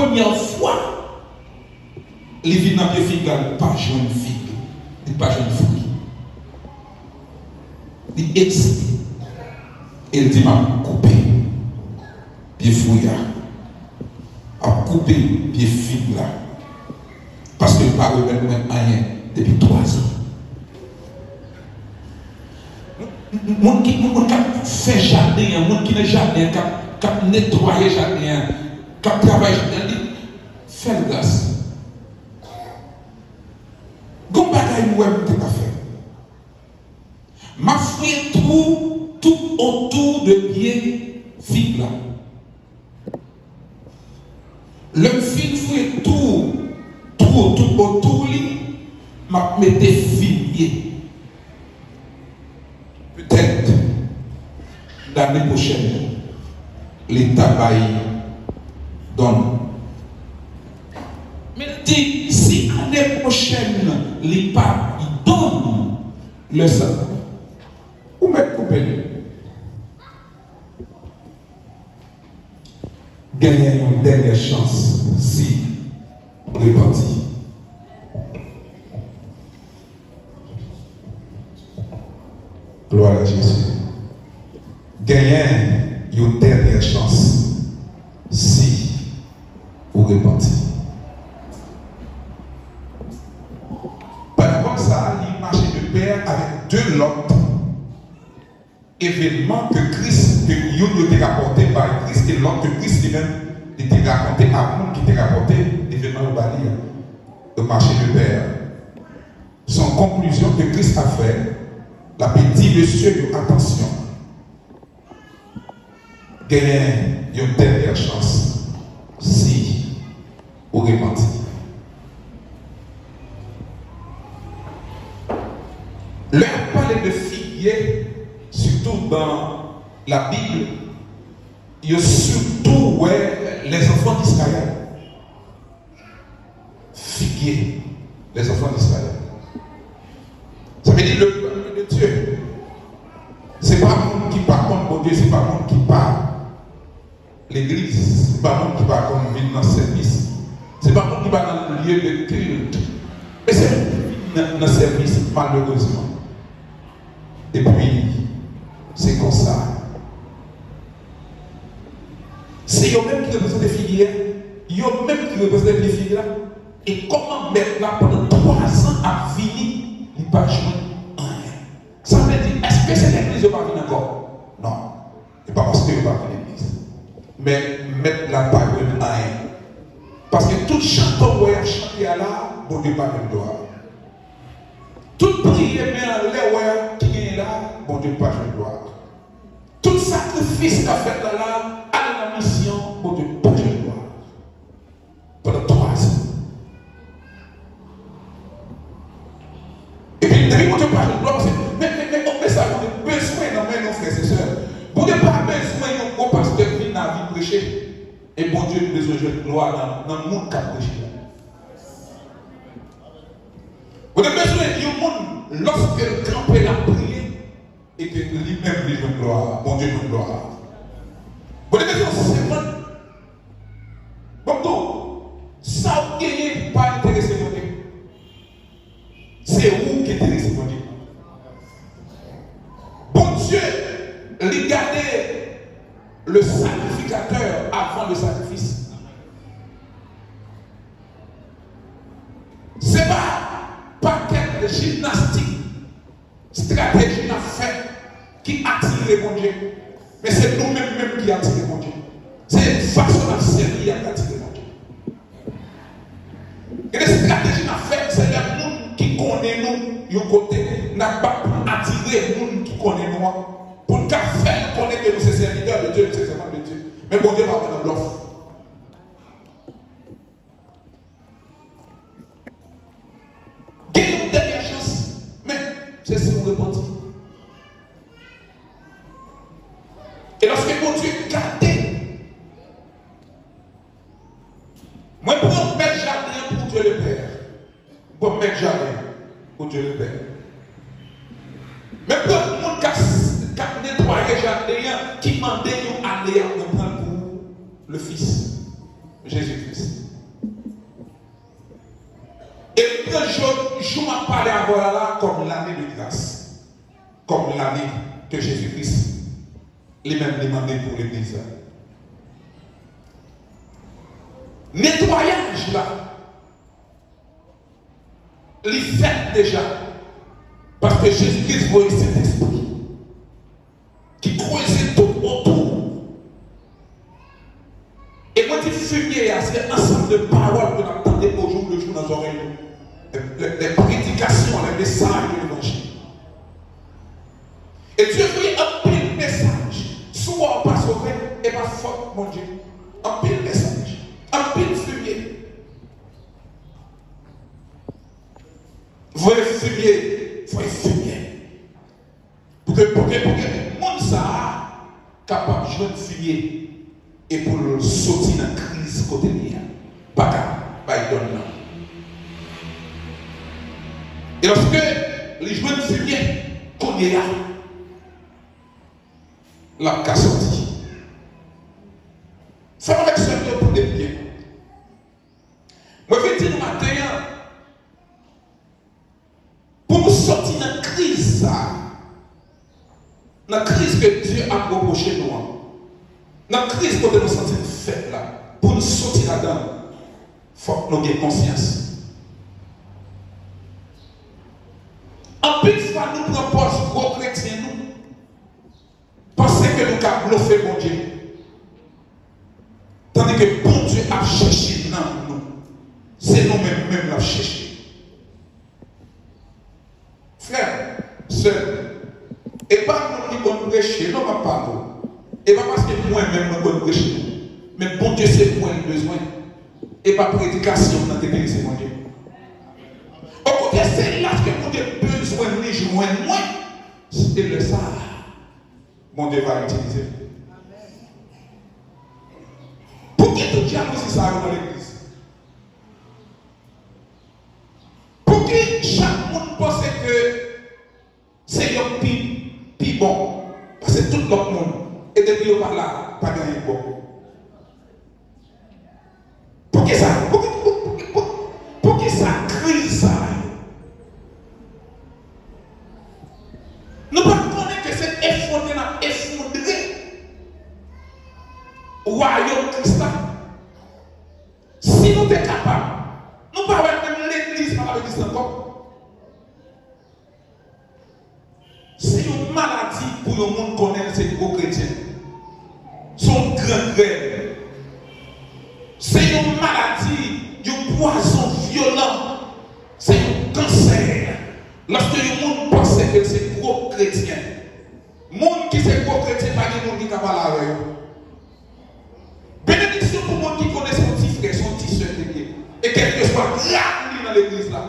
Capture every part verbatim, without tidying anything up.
Premyè fwa li vin nan pye fig la, li pa jwenn fig, li pa jwenn fwi. Li ezite. E l di, "M ap koupe pye fwi a. M ap koupe pye fig la. Paske l pa remèt mwen anyen depi twa zan." Moun ki, moun k ap fè jaden an, moun ki nan jaden an, k ap, k ap netwaye jaden an, k ap travay jaden an, li fè l gras. Gon bagay m wè m te ka fè. M ap fouye twou tout otou de pye fig la. Lè m fin fouye twou, twou tout otou li, m ap mete fimye. Petèt, lane pwochèn, Leta bay don. Men l di, si ane pwochèn li pa bay don, lè sa, ou mèt koupe l. Genyen yon dènyè chans si w repanti. Glwa a Jezi. Genyen yon dènyè chans si w repanti. Parabòl sa a, li mache de pè avèk de lòt evenman ke Kris, ke youn yo te rapòte bay Kris, e lòt ke Kris li menm, li te rakonte a moun ki te rapòte evenman yo ba li a. Yo mache de pè. Se yon konklizyon ke Kris ap fè. L ap di mesye yo, "Atansyon. Genyen yon dènyè chans si ou repanti." Lè y ap pale de figye, sitou dans la Bible, yo sitou wè les enfants d'Israël. Figye, les enfants d'Israël. Sa vle di le peuple de Dieu. Se pa moun ki pa konn Bondye, se pa moun ki pa legliz, se pa moun ki pa konn vin nan sèvis, se pa moun ki pa nan lye de kilt. Men se moun ki vin nan, nan sèvis, malerezman. Epi, se konsa. Se yo menm ki reprezante figi a, yo menm ki reprezante pye figi la. E kòman mèt la pandan twa zan ap vini, li pa jwenn anyen? Sa vle di, èske se legliz yo pa vin ankò? Non. E pa paske yo pa vin legliz. Men mèt la pa jwenn anyen. Paske tout chante w wè y ap chante a la, Bondye pa jwenn glwa. Tout priye men anlè w wè a ki genyen la, Bondye pa jwenn glwa. Tout sakrifis k ap fèt la la, ale nan misyon, Bondye pa jwenn glwa. Pandan twa zan. Epi, depi Bondye pa jwenn glwa, paske, men, men, men, yon mesaj Bondye bezwen nan men nou, frè e sè. Bondye pa bezwen yon gwo pastè k vin nan vin preche. E Bondye bezwen jwenn glwa nan, nan moun k ap preche a. Bondye bezwen yon moun, lòske l kanpe, l ap priye, e ke li menm li jwenn glwa, Bondye jwenn glwa. Bondye bezwen yon sèvant. Bon, tou, sa w genyen pa enterese Bondye. Se ou ki enterese Bondye. Bondye, li gade le sacrificateur avant le sacrifice. Se pa pakèt jimnastik, estrateji n ap fè ki atire Bondye, men se nou menm menm ki atire Bondye. Se fason n ap sèvi a ki atire Bondye. Gen de estrateji n ap fè, se lè moun ki konnen nou yon kote, n ap bat pou n atire moun ki konnen nou an, pou n ka fè l konnen ke nou se sèvitè de Dye, nou se sèvant de Dye. Men Bondye pa pran nan blòf. Gen yon dènyè chans, men se si w repanti. E lòske Bondye gade, mwen pran mèt jaden an pou Dye Lepè. Mwen pran mèt jaden pou Dye Lepè. Men pran moun k ap, k ap netwaye jaden an, ki mande yon ale a, mwen pran l pou le Fis. Jezi Kris. E m pran jou, jou m ap pale avè w la, la, kòm lane de gras, kòm lane ke Jezi Kris li menm li mande pou legliz la. Netwayaj la, li fèt deja. Paske Jezi Kris voye Sentespri ki kreze tout otou. E mwen di fimye a, se ansanm de pawòl ke n ap tande au jour le jour nan zòrèy nou. Les, les, les prédications, les messages de l'évangile. E Dye voye anpil mesaj. Si w wè w pa sove, e pa fòt Bondye. Anpil mesaj. Anpil fimye. Voye fimye. Voye fimye. Pou ke, pou ke, pou ke moun sa a kapab jwenn fimye e pou l soti nan kriz kote l ye a. Pa ka bay dòn nan. E lòske li jwenn fimye, kounye a, l ap ka soti. Frè m avèk sè m yo, tande m byen. Mwen vin di nou maten an, pou nou soti nan kriz sa a, nan kriz ke Dye ap repwoche nou an, nan kriz kote nou santi n fèb la, pou n soti ladan l, fòk nou gen konsyans. Anpil fwa, nou pran pòz gwo kretyen nou, panse ke nou ka blofe Bondye. Tandike Bondye ap chèche nanm nou. Se nou menm menm l ap chèche. Frè m, sè m, e pa moun ki konn preche non m ap pale w. E pa paske mwen menm mwen konn preche non. Men Bondye se mwen l bezwen. E pa predikasyon m nan te peye, se Bondye. Okontrè, se lè ke Bondye bezwen li jwenn mwen, se lè sa a Bondye va itilize m. Pouki tout jalouzi sa yo nan legliz? Pouki chak moun panse ke se yo k pi, pi bon pase tout lòt moun, e depi yo pa la, pa gen anyen k bon? Poukisa, pouki, pou, pou, pou, poukisa kriz sa yo? Nou pa konnen ke se efondre n ap efondre wayòm Kris la? Si nou te kapab, nou pa wè menm legliz pa ka legliz ankò. Se yon maladi pou yon moun konnen l se gwo kretyen. Se yon gangrèn. Se yon maladi, yon pwazon vyolan. Se yon kansè. Lòske yon moun panse ke l se gwo kretyen, moun ki se gwo kretyen, pa gen moun ki ka pale avè yo. Benediksyon pou moun ki konnen se yon ti frè, se yon ti sè ke l ye. E kèlkeswa grad li nan legliz la,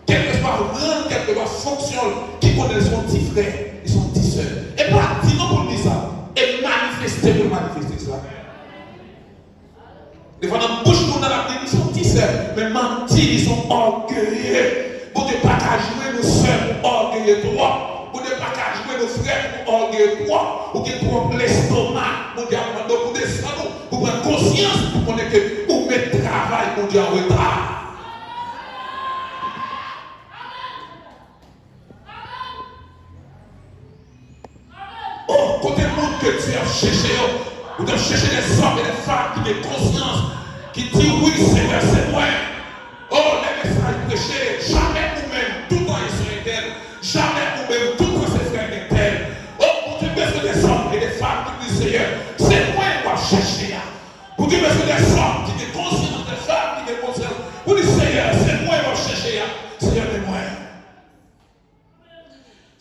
kèlkeswa rang, kèlkeswa fonksyon l, ki konnen se yon ti frè, li se yon ti sè. E pa di non pou l di sa. E manifeste pou l manifeste sa. Defwa nan bouch moun nan l ap di li se yon ti sè, men manti, li se yon ògeye. Bondye pa ka jwenn yon sè pou ògeye twòp. Bondye pa ka jwenn yon frè pou ògeye twòp. Ou gen twòp lestoma. Bondye ap mande w pou desann ou, pou pran konsyans, pou konnen ke ou met travay Bondye an reta. Oh, kote moun ke Dye ap chèche yo? Ou t ap chèche des hommes et des femmes ki gen konsyans, ki di, wi, Senyè, se mwen. Oh, lè mesaj preche, jamè ou menm, toutan e sè entèl, jamè ou menm, toutan se frè entèl. Oh, Bondye bezwen des hommes et des femmes ki di, Senyè, se mwen w ap chèche a. Bondye bezwen des hommes ki gen konsyans, des femmes ki gen konsyans, pou di, Senyè, se mwen w ap chèche a. Senyè, men mwen.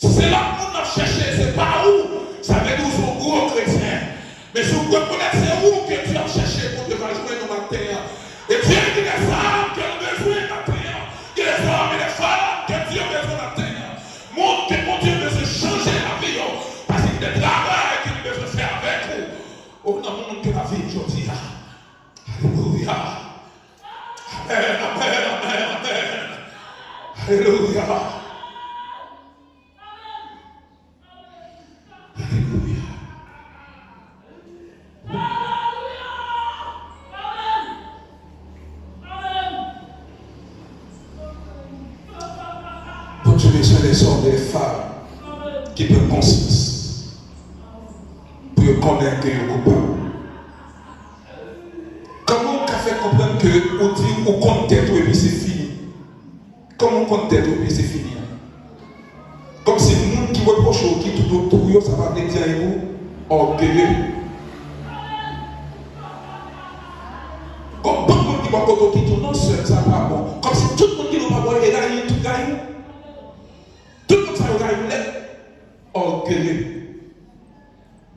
Si se lòt moun n ap chèche, se pa ou, sa vle di w se yon gwo kretyen. Men si w rekonèt se ou ke Dye ap chèche, Bondye va jwenn ou maten an. E Dye gen des âmes ke l bezwen maten an. Gen des hommes et des femmes ke Dye bezwen maten an. Moun ke Bondye bezwen chanje lavi yo. Paske gen de travay ke l bezwen fè avèk ou. Ou nan moun ke l ap viv jodi a. Alelouya. Amèn, amèn, amèn, amèn. Alelouya. Alelouya. Sou bezwen dè zòm e dè fanm ki pran konsyans pou yo konnen ke yo koupab. Kòman w ka fè konprann ke ou di ou konn tèt ou epi se fini? Kòman w konn tèt ou epi se fini an? Kòmsi moun ki repwoche w ki tout otou yo, sa pa vle di anyen pou ou? Ògeye. Gon bann moun ki bò kote w ki di w non, sè m, sa pa bon. Kòmsi tout moun ki nan pa bò e rayi, tout rayi w. Tout moun sa yo rayi w nèt. Ògeye.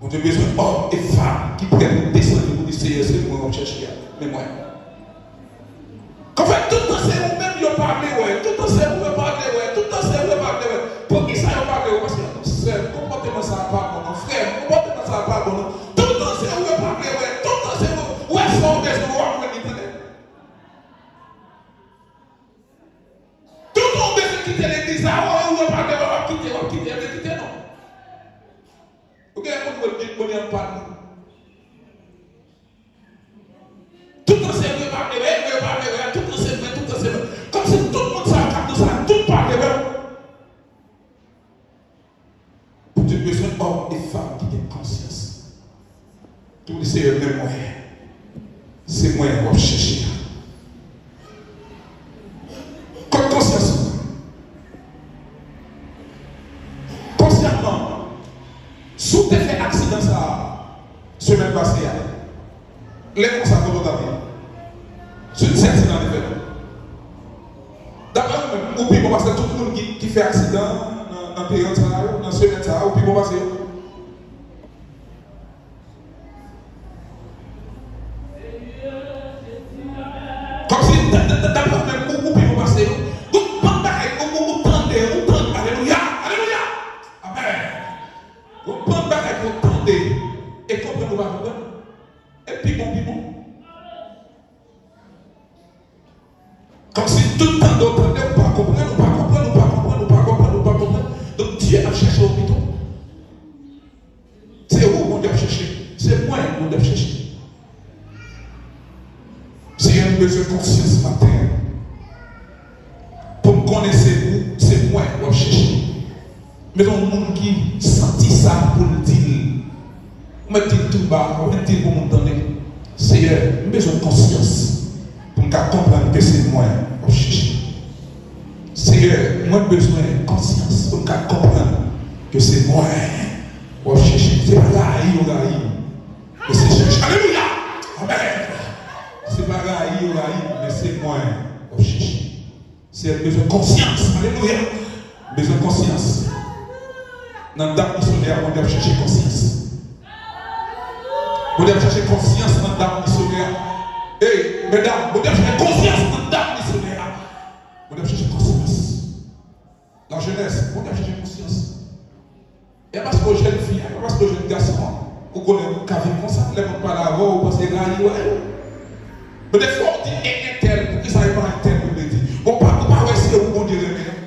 Bondye bezwen òm e fanm ki prè pou desann yo pou di, Seyè, se mwen w ap chèche a. Men mwen. Anfèt, tout tan se ou menm yo pa vle wè. Tout tan se ou yo pa vle wè. Tout tan se ou yo pa vle wè. Poukisa yo pa vle wè? Paske, sè m, konpòteman sa a pa bon non. Frè m, konpòteman sa a pa bon non. Tout tan se ou yo pa vle wè. Tout tan se ou wè sa w bezwen, w ap jwenn li, tande. Tout tan w bezwen kite legliz la, w, w, w pa vle wè, w ap kite, w ap kite, w ap kite non. Ou gen moun wè Bondye an pa nou. Tout tan se vre pa vle wè, vre pa vle wè, tout tan se vre, tout tan se vre. Kòmsi tout moun sa yo k ap di sa, tout pa vle wè. Bondye bezwen òm e fanm ki gen konsyans. Tou di, Seyè, men mwen. Se mwen w ap chèche a. Kot konsyans ou? Konsyèman, si w te fè aksidan sa a semèn pase a, lè konsa, kòman w ta viv? Si w di aksidan te fèt. Daprè ou menm, ou pi bon pase tout moun ki, ki fè aksidan nan, nan peryòd sa a yo, nan semèn sa a, ou pi bon pase yo? Kòmsi, da-, da-, da-, daprè ou menm, ou, ou pi bon pase yo. Gon bann bagay, ou, ou, ou tande, ou tande, alelouya, alelouya, amèn. Gon bann bagay ke w tande, e konprann ou pa konprann. E pi bon, pi bon. Kòmsi tout tande w tande, ou pa konprann, ou pa konprann, ou pa konprann, ou pa konprann, ou pa konprann. Donk, Dye ap chèche w pito. Se ou Bondye ap chèche. Se mwen Bondye ap chèche. Seyè, m bezwen konsyans maten an. Pou m konnen se ou, se mwen w ap chèche. Men yon moun ki santi sa pou l di l. Ou mèt di l tou ba, ou mèt di l pou moun tande. Seyè, m bezwen konsyans pou m ka konprann ke se mwen w ap chèche. Seyè, mwen bezwen konsyans pou m ka konprann ke se mwen w ap chèche. Se pa rayi yo rayi m, men se chèche. Alelouya! Amèn! Se pa rayi yo rayi m, men se mwen w ap chèche. Seyè, m bezwen konsyans. Alelouya. M bezwen konsyans. Nan dat misyonè a, Bondye ap chèche konsyans. Bondye ap chèche konsyans nan dat misyonè a. Ey, medam, Bondye ap chèche konsyans nan dat misyonè a. Bondye ap chèche konsyans. Lajenès, Bondye ap chèche konsyans. E pa paske w jèn fi a, e pa paske w jèn gason an, ou konnen moun ka viv konsa, lè moun pale avè w, ou panse rayi w, rayi w. Men defwa w di, e entèl, poukisa e pa entèl Bondye di? Bon, pa, ou pa wè se ou Bondye renmen an?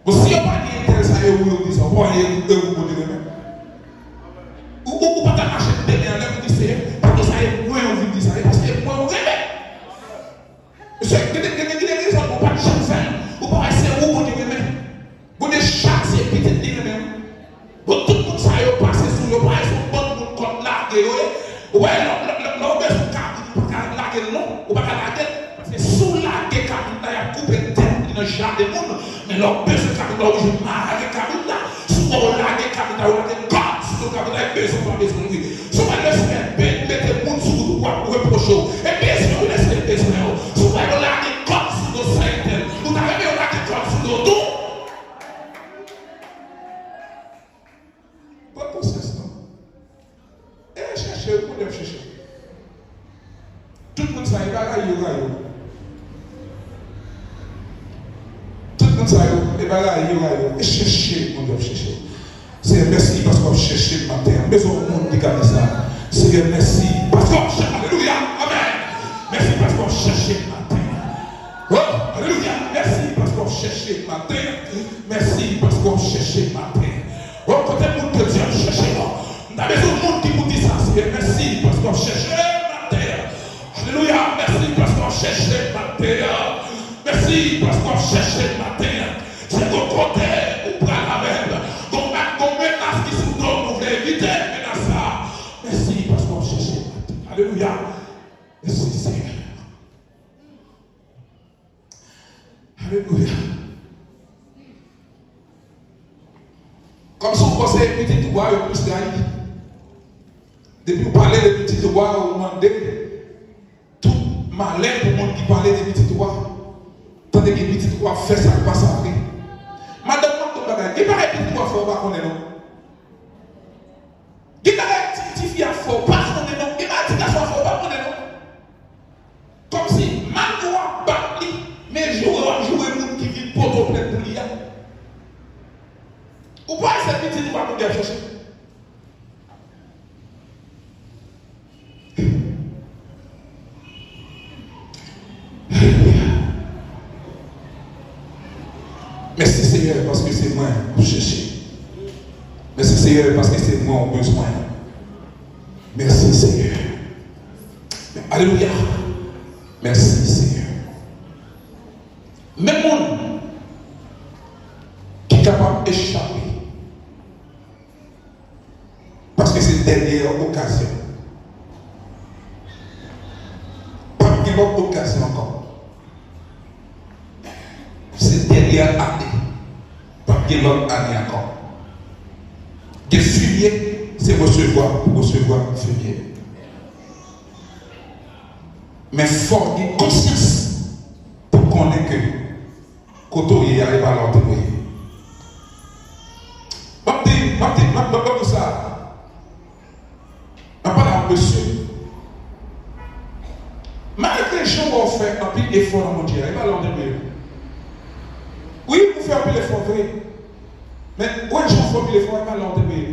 Bon, si yo pa di entèl sa e ou yo di sa, ou pa wè e ou, e ou Bondye renmen? Ou, ou, ou pa ka mache demen an lè ou di, Seyè, poukisa e mwen ou vin di sa? E paske e mwen ou renmen. Mesye, gen de, gen de, gen de rezon ou pa t janm fè l. Ou pa wè se ou Bondye renmen. Bondye chak se pitit li renmen wi. Bon, tout moun sa yo pase sou yo, pa wè se yon bann moun kòb lage yo ye. Ou wè, lè, lè, lè, lè w bezwen kabrit, ou pa ka lage l non. Ou pa ka lage l. Paske si w lage kabrit la, y ap koupe tèt li nan jaden moun. Men lè w bezwen kabrit la, w oblije mare kabrit la. Si w lage kabrit la, w lage kòd sou do kabrit la, e bezwen w pa bezwen l wi. Si w wè Lesenyè mete moun sou wout ou, w ap repwoche w. E bezwen wi Lesenyè bezwen w. Si w wè yo lage kòd sou do sè entèl, ou ta renmen yo lage kòd sou do w tou? Pran konsyans non. E chèche, Bondye ap chèche. Tout moun sa yo, e pa rayi yo rayi w. Tout moun sa yo, e pa rayi yo rayi w. E chèche, Bondye ap chèche. Seyè, mèsi paske w ap chèche m maten an. M bezwen yon moun ki ka di sa. Seyè, mèsi paske w ap chèche. Alelouya. Amèn. Mèsi paske w ap chèche m maten an. Oh, alelouya. Mèsi paske w ap chèche m maten an. Mèsi paske w ap chèche m maten an. Oh, kote moun ke Dye ap chèche yo? M ta bezwen moun ki pou di sa, Seyè, mèsi paske w ap chèche m maten an. Alelouya, mèsi paske w ap chèche m maten an. Mèsi paske w ap chèche m maten an. Se yon kote Alelouya. Kòmsi w panse pitit ou a yo plis rayi. Depi w pale de pitit ou a, ou mande tout malè pou moun ki pale de pitit ou a. Tande gen pitit ou a fè sa k pa sa vre. Madanm, mwen tout bagay. Gen bagay pitit ou a fè ou pa konnen non. Gen bagay ti, ti fi a fè ou pa konnen non. Gen bagay ti gason a fè ou pa konnen non. Kòmsi malgre w ap bat li, men joure w ap joure moun ki vin pote w plent pou li a. Ou panse pitit ou pa Bondye ap chèche? Mèsi Seyè paske se mwen w ap chèche. Mèsi Seyè paske se mwen w bezwen. Mèsi Seyè. Alelouya. Mèsi Seyè. Men moun ki kapab echape. Paske se dènyè okazyon. P ap gen lòt okazyon ankò. Se dènyè ane. P ap gen lòt ane ankò. Gen fimye, se resevwa pou resevwa fimye. Men fò w gen konsyans pou konnen ke kote w ye a, e pa la w te dwe ye. M ap di, m ap di, m ap, m ap, m ap di sa. M ap pale a yon mesye. Malgre jan w wè w fè anpil efò nan Bondye a, e pa la w te dwe ye. Wi, ou fè anpil efò vre. Men, ou wè jan w fè anpil efò, e pa la w te dwe ye.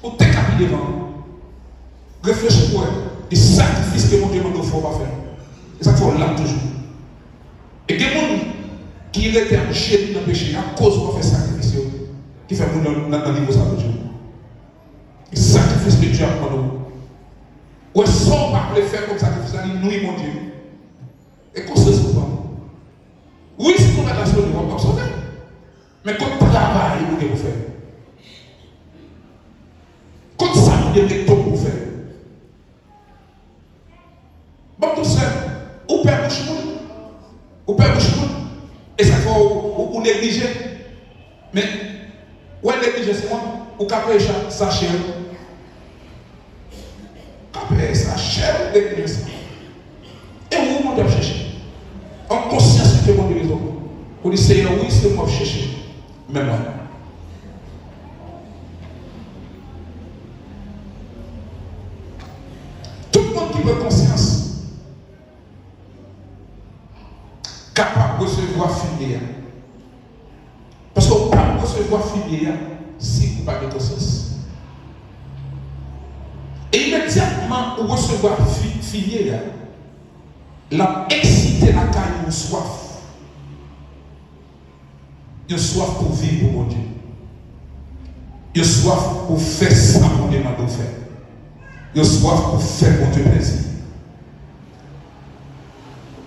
Ou te ka pi devan. Reflechi pou wè. E sakrifis ke Bondye mande w fè, ou pa fè. E sa k fè w la toujou. E gen moun ki rete ap jemi nan peche akoz ou pa fè sakrifis yo, ki fè moun nan, nan, nan nivo sa toujou. E sakrifis ke Dye ap mande w. Ou wè sa w pa vle fè kòm sakrifis la, li nwi Bondye. E konsyans ou pran. Wi, si w konvèti a sove, w ap, w ap sove. Men kot travay ou gen pou fè? Kot sa ou gen mete w pou fè? Ban m di w sè, ou pè bouch moun. Ou pè bouch moun. E sa k fè w, ou, ou neglije. Men, ou wè neglijans lan, ou ka peye sa, sa chè. Ka peye sa chè, ou neglijans lan. E ou, Bondye ap chèche. An konsyans ke Bondye bezwen. Ou di, Seyè, wi, se mwen w ap chèche. Men mwen. Tout moun ki pran konsyans kapab resevwa fimye a. Paske ou p ap resevwa fimye a si ou pa gen konsyans. E imedyatman ou resevwa fi-, fimye a, l ap eksite lakay ou yon swaf. Yon swaf pou viv pou Bondye. Yon swaf pou fè sa Bondye mande w fè. Yon swaf pou fè Bondye plezi.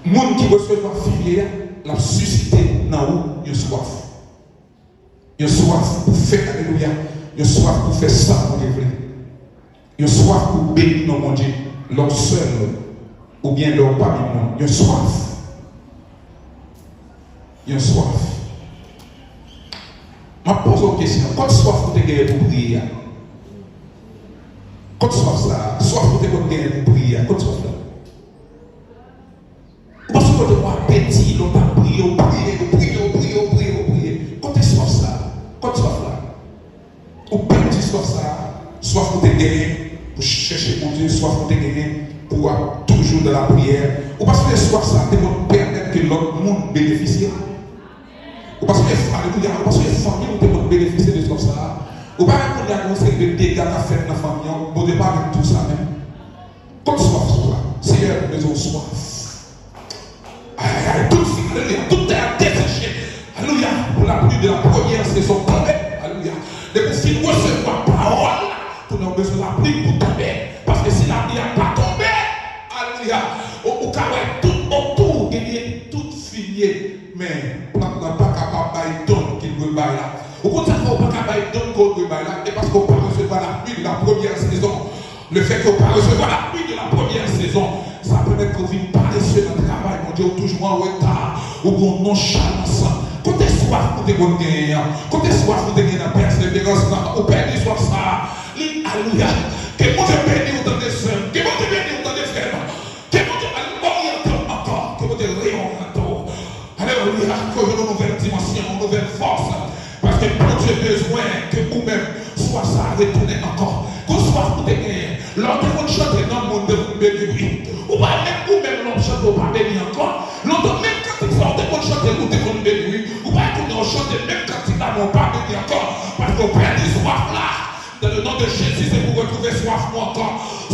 Moun ki resevwa fimye a, l ap sisite nan ou yon swaf. Yon swaf pou fè, alelouya, yon swaf pou fè sa Bondye vle. Yon swaf pou beni non Bondye, lè w sèl, oubyen lè w pami moun. Yon swaf. Yon swaf. M ap poze w kesyon, kot swaf ou te genyen pou priye a? Kot swaf sa a? Swaf ou te konn genyen pou priye a? Kot swaf la? Ou pa sipoze gen apeti lè w t ap priye, ou priye, ou priye, ou priye, ou priye, ou priye. Kote swaf sa a? Kote swaf la? Ou pèdi swaf sa a, swaf ou te genyen pou chèche Bondye, swaf ou te genyen pou w ap toujou nan lapriyè. Ou pa sonje swaf sa a te konn pèmèt ke lòt moun benefisye? Ou pa sonje, alelouya, ou pa sonje fanmi w te konn benefisye de swaf sa a? Ou pa wè kounye a gen yon seri de dega k ap fèt nan fanmi an, Bondye pa renmen tou sa menm? Kot swaf sa a? Seyè, nou bezwen yon swaf. Ay, ay, ay, tout fig, alelouya, tout tè a deseche. Alelouya, pou lapli de la premyè sezon tonbe. Alelouya. Depi w fin resevwa pawòl la, kounye a w bezwen lapli pou tonbe. Paske si lapli a pa tonbe, alelouya, ou, ou ka wè tout otou genyen tout fimye. Men, plant lan pa kapab bay don ke l dwe bay la. Ou konn sa k fè w pa ka bay don ke w dwe bay la? E paske w pa resevwa lapli de la premyè sezon. Lefètke w pa resevwa lapli de la premyè sezon, sa pèmèt ke w vin parese nan travay Bondye, ou toujou an reta. Ou gon nonchalans. Kote swaf ou te konn genyen an? Kote swaf ou te genyen nan pèseverans lan? Ou pèdi swaf sa a. Li, alelouya. Ke Bondye beni w, tande sè m. Ke Bondye beni w, tande frè m. Ke Bondye al oryante w ankò. Ke Bondye reoryante w. Alelouya. Ke w jwenn yon nouvèl dimansyon, yon nouvèl fòs. Paske Bondye bezwen ke ou menm, swaf sa a retounen ankò. Gon swaf ou te genyen. Lè w te konn chante, nan moun te konn beni, wi. Ou pa menm, ou menm, lè w ap chante, ou pa beni ankò. Lontan, menm kantik sa a, ou te konn chante l, ou te konn beni, wi. Ou pa konnen w chante menm kantik la, men w pa beni ankò. Paske w pèdi swaf la. Dans le nom de Jésus, se pou w retwouve swaf nou ankò.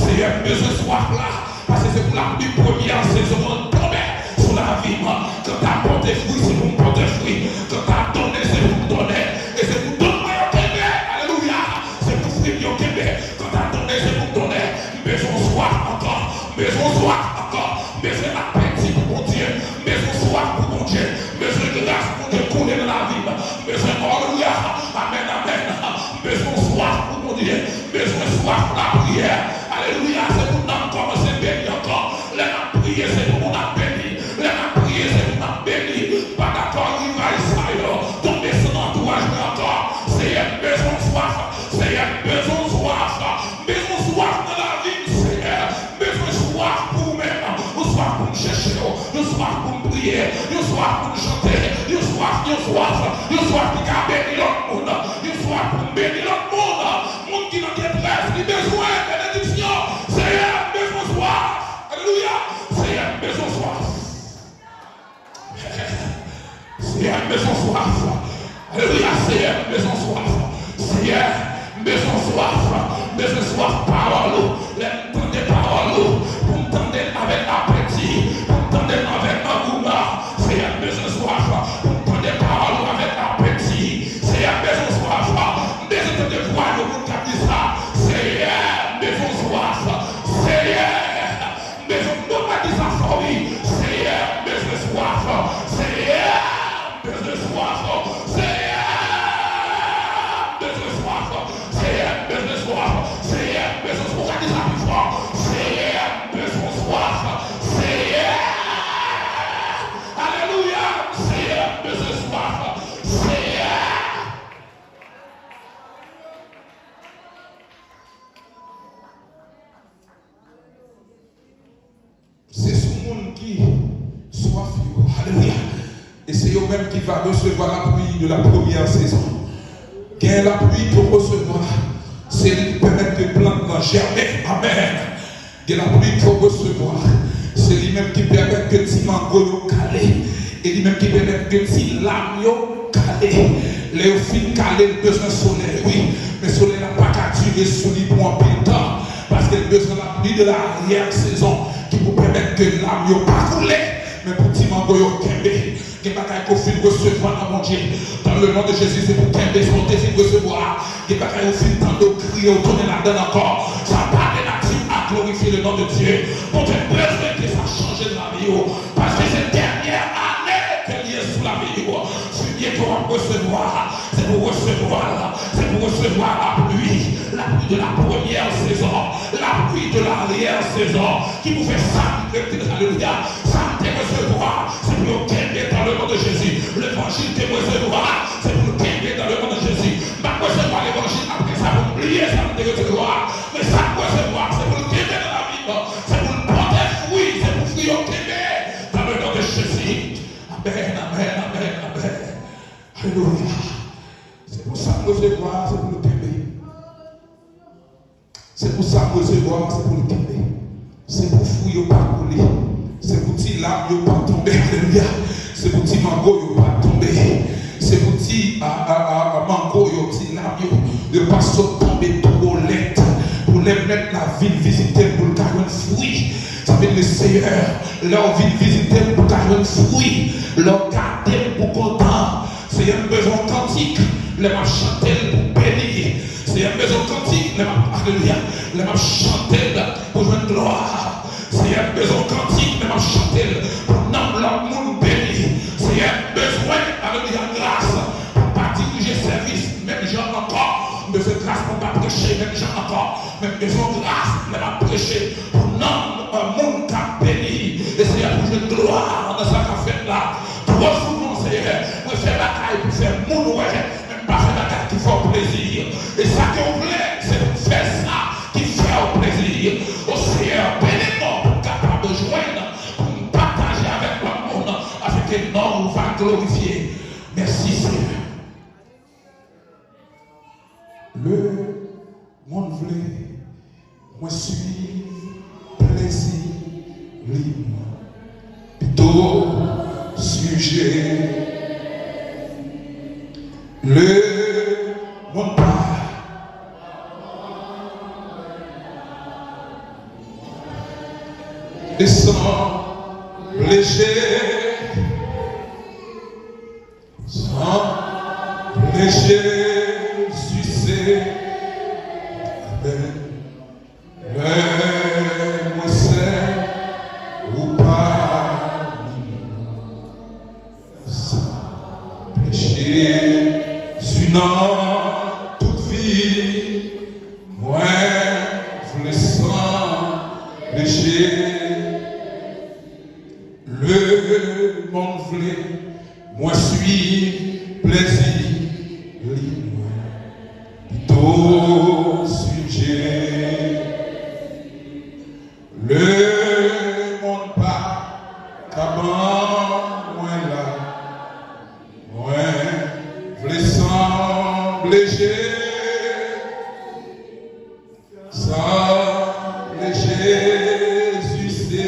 Seyè, m bezwen swaf la. Paske se pou lapli premyè sezon an tonbe sou lavi m. Kanta pote fwi, se pou m pote fwi. Kanta donnen, se pou m donnen. E se pou don mwen yo kenbe. Alelouya. Se pou fwi m yo kenbe. Kanta donnen, se pou m donnen. M bezwen swaf ankò. M bezwen swaf ankò. M bezwen apeti pou Bondye. M bezwen swaf pou Bondye. M bezwen gras Bondye koule nan lavi m. M bezwen, alelouya. Amèn, amèn. M bezwen swaf pou Bondye. M bezwen swaf lapriyè. Alelouya. Se pou nanm kòmanse beni ankò. Lè n ap priye, se pou moun ap beni. Lè n ap priye, se pou n ap beni. Pa dakò rivaj sa yo tonbe sou antouraj mwen ankò. Seyè, m bezwen swaf. Seyè, m bezwen swaf. M bezwen swaf nan lavi m, Seyè. M bezwen swaf pou ou menm. Yon swaf pou m chèche w. Yon swaf pou m priye. Yon swaf pou m chante. Yon swaf, yon swaf. Yon swaf ki ka beni lòt moun. Yon swaf pou m beni lòt moun. Moun ki nan detrès, li bezwen benediksyon. Seyè, m bezwen swaf. Alelouya. Seyè, m bezwen swaf. Seyè, m bezwen swaf. Alelouya, Seyè, m bezwen swaf. Seyè, m bezwen swaf. M bezwen swaf pawòl ou. Lè m tande pawòl ou, pou m tande l avèk apeti, pou m tande l avèk angouman. Seyè, m bezwen swaf. Pou m tande pawòl ou avèk apeti. Seyè, m bezwen swaf. M bezwen tande vwa yon moun k ap di sa. Seyè, m bezwen swaf. Seyè, m bezwen, nou pa di sa fò, wi. Seyè, m bezwen swaf. Seyè, m bezwen swaf. Seyè, m bezwen swaf. Seyè, m bezwen swaf. Seyè, m bezwen swaf. Ou ka di sa pi fò. Seyè, m bezwen swaf. Seyè, alelouya. Seyè, m bezwen swaf. Seyè. Se sou moun ki swaf yo. Alelouya. E se yo menm ki va resevwa lapli de la premyè sezon. Gen lapli ke w resevwa, se li ki pèmèt ke plant lan jèmen. Amèn. Gen lapli ke w resevwa, se li menm ki pèmèt ke ti mango yo kale. E li menm ki pèmèt ke ti lam yo kale. Lè yo fin kale, l bezwen solèy, wi. Men solèy la pa ka dire sou li pou anpil tan. Paske l bezwen lapli de laryè sezon ki pou pèmèt ke lam yo pa koule, men pou ti mango yo kenbe. Gen bagay ke w fin resevwa nan Bondye. Dans le nom de Jésus, se pou kenbe sa w te fin resevwa. Gen bagay ou fin tande w kriye, w tounen ladan l ankò. Sa pa de nati a glorifye le nom de Dieu. Bondye bezwen ke sa chanje nan lavi w. Paske se dènyè ane ke l ye sou lavi w. Fimye ke w ap resevwa, se pou w resevwa l. Se pou w resevwa lapli, lapli de la premyè sezon, lapli de laryè sezon, ki pou fè sa ki te, alelouya, sa ki te resevwa, se pou yo kenbe dans le nom de Jésus. Levanjil ke m resevwa, se pou l kenbe dans le nom de Jésus. M pa resevwa levanjil apre sa pou m bliye sa m te resevwa. Men sa m resevwa, se pou l kenbe nan lavi m. Se pou l pote fwi, se pou fwi yo kenbe dans le nom de Jésus. Amèn, amèn, amèn, amèn. Alelouya. Se pou sa m resevwa, se pou l kenbe. Se pou sa m resevwa, se pou l kenbe. Se pou fwi yo pa koule. Se pou ti lam yo pa tonbe. Alelouya. Se pou ti mango yo pa tonbe. Se pou ti, a, a, a, a, mango yo, ti lam yo, yo pa sot tonbe twò lèd. Pou lè mèt la vin vizite m, pou l ka jwenn fwi. Sa vle di, Seyè, lè w vin vizite m, pou l ka jwenn fwi. Lè w gade m, pou kontan. Seyè, m bezwen yon kantik lè m ap chante l pou beni. Seyè, m bezwen yon kantik lè m ap, alelouya, lè m ap chante l pou jwenn glwa. Seyè, m bezwen yon kantik lè m ap chante l pou nanm lòt moun beni. Seyè, m bezwen, alelouya, gras pou m pa dirije sèvis menm jan ankò. M bezwen gras pou m pa preche menm jan ankò. Men m bezwen gras lè m ap preche pou nanm, euh, moun k ap beni. E Seyè, pou jwenn glwa nan sa k ap fèt la. Ke Bon, sou non, Seyè, mwen fè bagay pou fè moun wè, men m pa fè bagay ki fè w plezi. E sa ke w vle, se pou m fè sa ki fè w plezi. O Seyè, beni non pou m kapab jwenn, pou m pataje avèk lòt moun, afin ke non w va glorifye. Mèsi, Seyè. Lemonn vle mwen swiv plezi li, mwen pito swiv Jezi. Lemonn pa desann leje. Sanble Jezi se, amèn. Lè mwen sèl ou pami mwen. Sanble Jezi nan tout vi. Mwen vle sanble Jezi. Lemonn vle mwen swiv plezi li, mwen pito swiv Jezi. Lemonn pa ka ban mwen la. Mwen vle sanble Jezi. Sanble Jezi se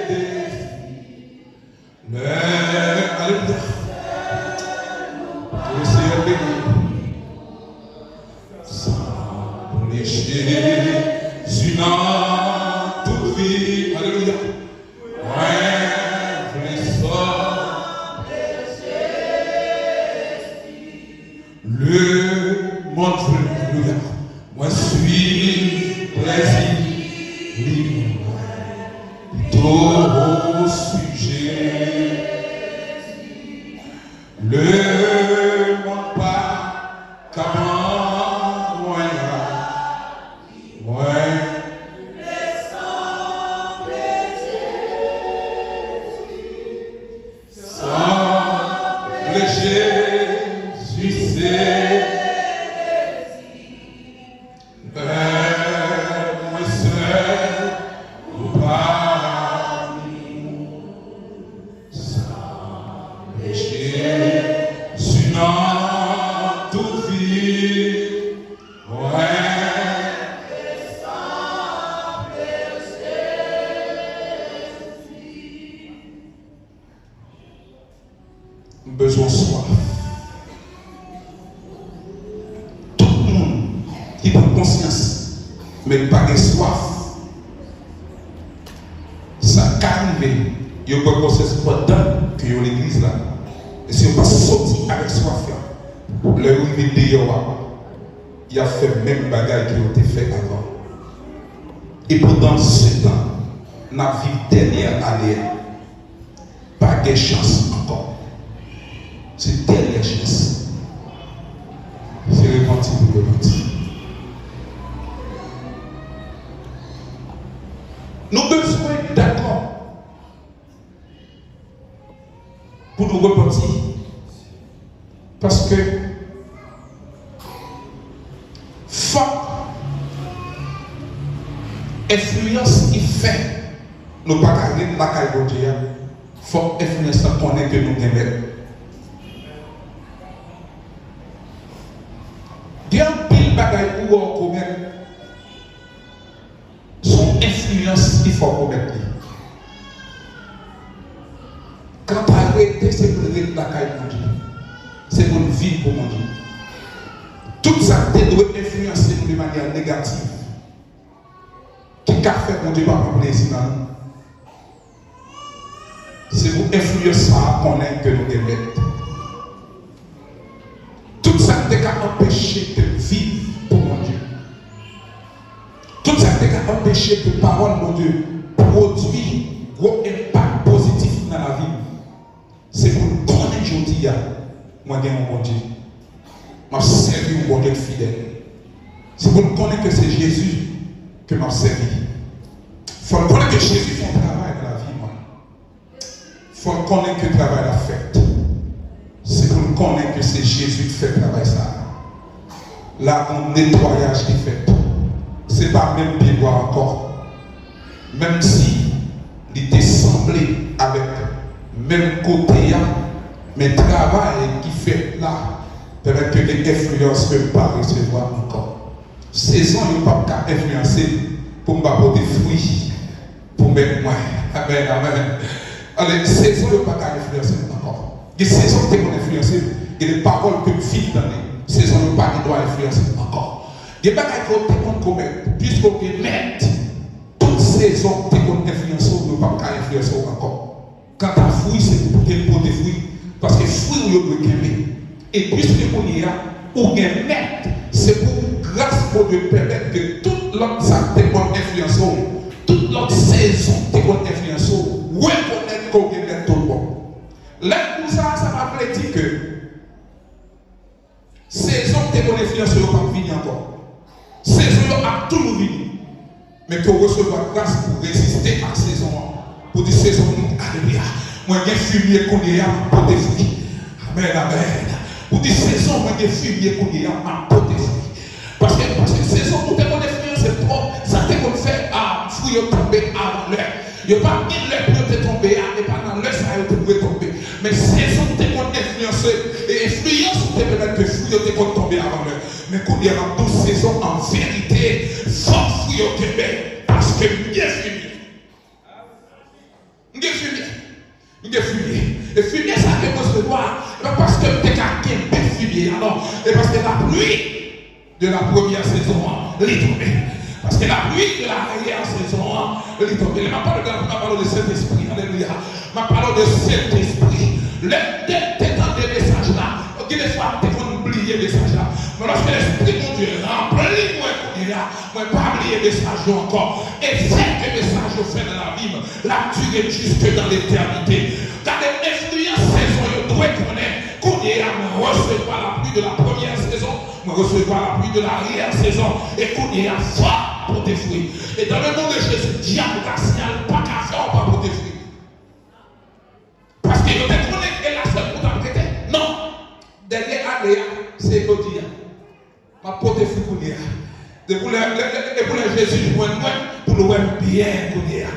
dezi. Lè, alelouya. Ke le Seyè beni. Sanble Jezi nan tout vi. Alelouya. Mwen vle sanble Jezi. Lemonn vle, alelouya. Mwen swiv plezi li, mwen pito swiv Jezi. Lemonn pa ka ban mwen la. Mwen vle sanble Jezi. Sanble Jezi se dezi. Lè mwen sèl ou pami mwen. Sanble Jezi nan tout vi. Mwen vle sanble Jezi. M bezwen swaf. Tout moun ki pran konsyans, men l pa gen swaf, sa ka rive, yo pran konsyans pandan ke yo legliz la. E si yo pa soti avèk swaf la, lè yo rive deyò a, y ap fè menm bagay ke yo te fè avan. E pandan se tan, n ap viv dènyè ane a. Pa gen chans ankò. Se dènyè chans. Se repanti pou repanti. Nou bezwen dakò pou nou repanti. Paske fòk enfliyans ki fè nou pa ka ret lakay Bondye a, fòk enfliyans lan konnen ke nou gen mèt. Gen anpil bagay ou wè w komèt, se yon enfliyans ki fè w komèt li. Kanta rete, se pou n ret lakay Bondye. Se pou n viv pou Bondye. Tout sa k te dwe enfliyanse nou de manyè negatif, ki ka fè Bondye pa pran plezi nan nou, se pou enfliyans sa a konnen ke nou gen mèt. Tout sa k te ka anpeche ke n viv pou Bondye, tout sa k te ka anpeche ke pawòl Bondye pwodui gwo enpak pozitif nan lavi m, se pou n konnen jodi a, mwen gen yon Bondye. M ap sèvi yon Bondye k fidèl. Se pou n konnen ke se Jezi ke m ap sèvi. Fò n konnen ke Jezi fè yon travay nan lavi mwen. Fò n konnen ke travay la fèt. Se pou n konnen ke se Jezi k fè travay sa a. La gon netwayaj ki fèt. Se pa menm pyebwa ankò. Menm si li te sanble avèk menm kote a, men travay ki fèt la pèmèt ke gen enfliyans ke m pa resevwa ankò. Sezon yo p ap ka enfliyanse m pou m pa pote fwi pou mèt mwen. Amèn, amèn. Ale, sezon yo pa ka enfliyanse m ankò. Gen sezon ki te konn enfliyanse m, gen de pawòl ke m fin tande. Sezon yo pa gen dwa enfliyanse m ankò. Gen bagay ke w te konn komèt, piske w gen mèt, tout sezon ki te konn enfliyanse w, yo p ap ka enfliyanse w ankò. Kanta fwi, se pou ke l pote fwi. Paske fwi w yo dwe kenbe. E piske kounye a, ou gen mèt, se pou gras Bondye pèmèt ke tout lòt sa k te konn enfliyanse w, tout lòt sezon k te konn enfliyanse w, rekonèt ke w gen mèt toutbon. Lè m di w sa, sa pa vle di ke sezon ki te konn enfliyanse w yo p ap vini ankò. Sezon yo ap toujou vini. Men ke w resevwa gras pou w reziste ak sezon an. Pou di sezon m, alelouya, mwen gen fimye kounye a, m ap pote fwi. Amèn, amèn. Pou di sezon mwen gen fimye kounye a, m ap pote fwi. Paske, paske sezon ou te konn enfliyanse twòp, sa te konn fè a, fwi yo tonbe avan lè. Yo pa t gen lè pou yo te tonbe a, e pa nan lè sa a yo te dwe tonbe. Men sezon te konn enfliyanse, e enfliyans ou te pèmèt ke fwi yo te konn tonbe avan lè. Men kounye a, m ap di w, sezon an verite, fòk fwi yo kenbe, paske m gen fimye. M gen fimye. M gen fimye. E fimye sa ke m resevwa, e pa paske m te ka kenbe fimye a, non. E paske lapli de la premyè sezon an, li tonbe. Paske lapli de la dènyè sezon an, li tonbe. Lè m ap pale de lapli, m ap pale de Sentespri. Alelouya. M ap pale de Sentespri. Lè m te, te tande mesaj la, gen de fwa m te konn bliye mesaj la. Men lòske Lespri Bondye ranpli mwen kounye a, mwen pa bliye mesaj yo ankò. Efè ke mesaj yo fè nan lavi m, l ap dire jiske dan letènite. Gade enfliyans sezon yo dwe konnen. Kounye a, mwen resevwa lapli de la premyè sezon, mwen resevwa lapli de la dènyè sezon, e kounye a, fò pote fwi. E dans le nom de Jésus, dyab rasyal pa ka fè w pa pote fwi. Paske yo te konnen e la sèl pou t ap rete. Non. Dènye ane a, se jodi a. M ap pote fwi kounye a. Depi lè, lè, lè, depi lè Jezi jwenn mwen, pou l wè m byen kounye a.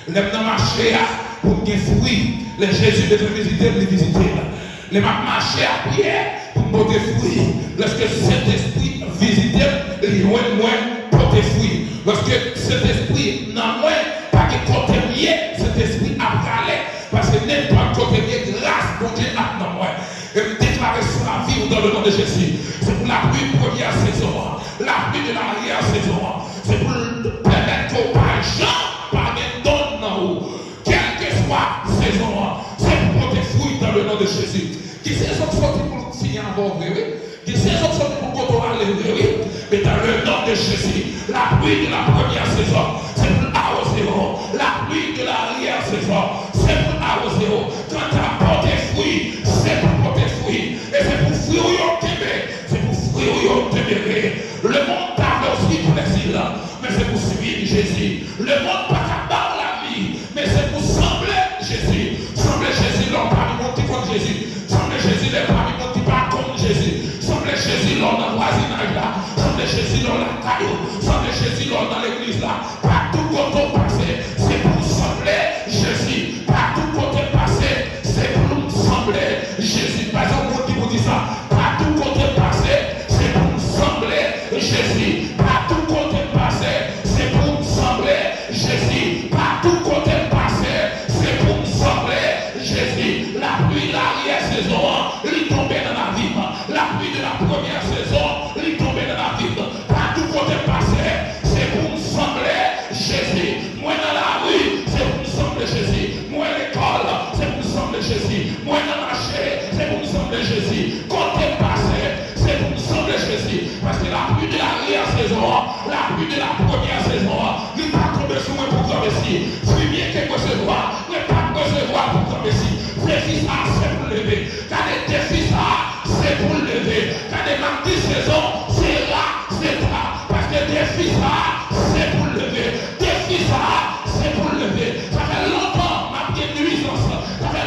Lè m nan mache a, pou m gen fwi. Lè Jezi bezwen vizite m, li vizite m. Lè m ap mache a pye, pou m pote fwi. Lòske Sentespri vizite m, li jwenn mwen pote fwi. Lòske Sentespri nan mwen, pa gen kote m ye, Sentespri ap rale. Paske nenpòt kote m ye, gras Bondye ap nan mwen. E m deklare sou lavi w dans le nom de Jésus. Se pou lapli premyè sezon an, lapli de la dènyè sezon an. Se pou l pèmèt ke w pa janm pa gen dòn nan ou. Kèlkeswa sezon an, se pou pote fwi dans le nom de Jésus. Gen sezon k soti pou l fini avè w vre, wi. Gen sezon k soti pou kote w ale vre, wi. Men dans le nom de Jésus, lapli de la premyè sezon, se pou l awoze w. Lapli de la dènyè sezon, se pou l awoze w. Kanta pote fwi, se pou pote fwi. E se pou fwi w yo kenbe. Se pou fwi w yo kenbe. Lemonn ta vle w swiv lèzil, men se pou swiv Jezi. Lemonn pa ka ba w lavi, men se pou sanble Jezi. Sanble Jezi lè w pami moun ki konn Jezi. Sanble Jezi lè w pami moun ki pa konn Jezi. Sanble Jezi lè w nan vwazinaj la. Sanble Jezi lè w lakay ou. Sanble Jezi lè w nan legliz la. Patou kote w pase, se pou w sanble Jezi. Patou kote w pase, se pou w sanble Jezi. Pa gen yon moun ki pou di sa. Patou kote w pase, se pou w sanble Jezi. Patou kote m pase, se pou m sanble Jezi. Patou kote m pase, se pou m sanble Jezi. Lapli laryè sezon an, li tonbe nan lavi m. Lapli de la premyè sezon, li tonbe nan lavi m. Patou kote m pase, se pou m sanble Jezi. Mwen nan lari, se pou m sanble Jezi. Mwen lekòl, se pou m sanble Jezi. Mwen nan mache, se pou m sanble Jezi. Kote m pase, se pou m sanble Jezi. Paske lapli de laryè sezon an, lapli de la premyè sezon an, li pa tonbe sou mwen pou granmesi. Fimye ke m resevwa, mwen p ap resevwa l pou granmesi. Defi sa a se pou l leve. Gade defi sa a, se pou l leve. Gade m ap di sezon, se la, se ta. Paske defi sa a, se pou l leve. Defi sa a, se pou l leve. Sa fè lontan m ap gen nwizans. Sa fè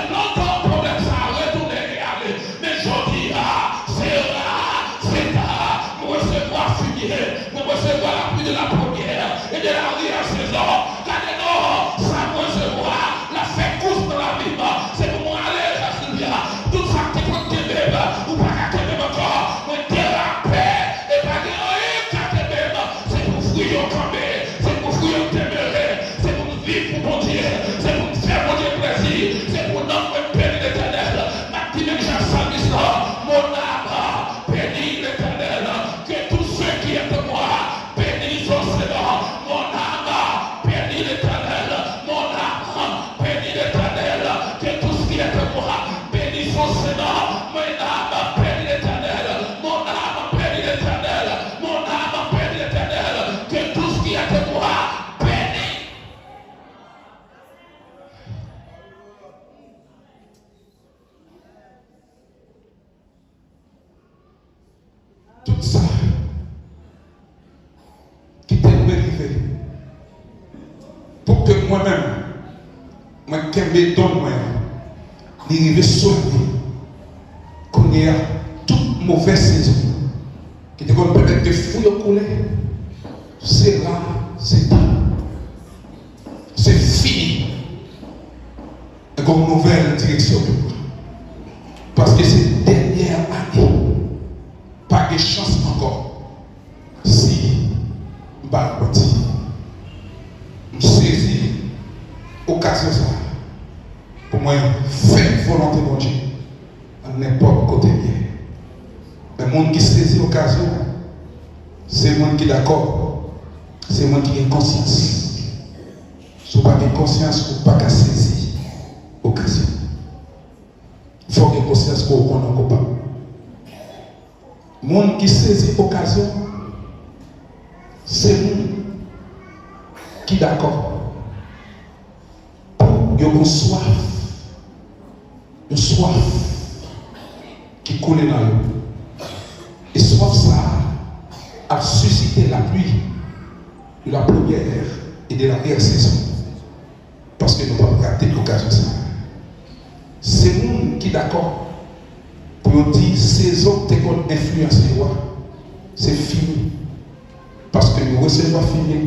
Mwen menm, mwen kenbe don mwen an. Li rive sou lavi. Kounye a, tout movèz sezon ki te konn pèmèt ke fwi yo koule, se la, se tan. Se fini. E gen yon nouvèl direksyon pou mwen. Paske se dènyè ane. Pa gen chans ankò. Si m pa repanti, m sezi okazyon sa a pou mwen fè volonte Bondye nan nenpòt kote m ye. Men moun ki sezi okazyon an, se moun ki dakò, se moun ki gen konsyans. Si w pa gen konsyans, ou pa ka sezi okazyon. Fò w gen konsyans ke w konnen w koupab. Moun ki sezi okazyon, se moun ki dakò pou yo gen swaf, yon swaf ki koule nan yo. E swaf sa a ap sisite lapli de la première et de l'arrière-saison. Paske nou p ap rate okazyon sa a. Se moun ki dakò pou yo di sezon k te konn enfliyanse yo a, se fini. Paske nou resevwa fini,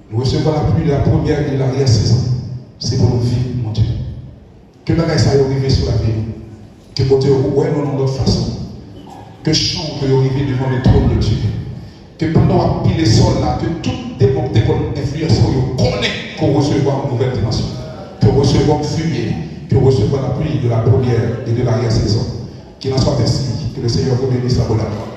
nou resevwa lapli de la première et de l'arrière-saison. Se pou nou viv, mon Dieu. Ke bagay sa yo rive sou lavi nou. Ke Bondye wè nou nan lòt fason. Ke chan w yo rive devan le trône de Dieu. Ke pandan w ap pile sòl la, ke tout demon ki te konn enfliyanse w yo konnen ke w resevwa yon nouvèl dimansyon. Ke w resevwa yon fimye, ke w resevwa la pluie de la première et de l'arrière-saison. Qu'il en soit ainsi, que le Seigneur vous bénisse abondamment.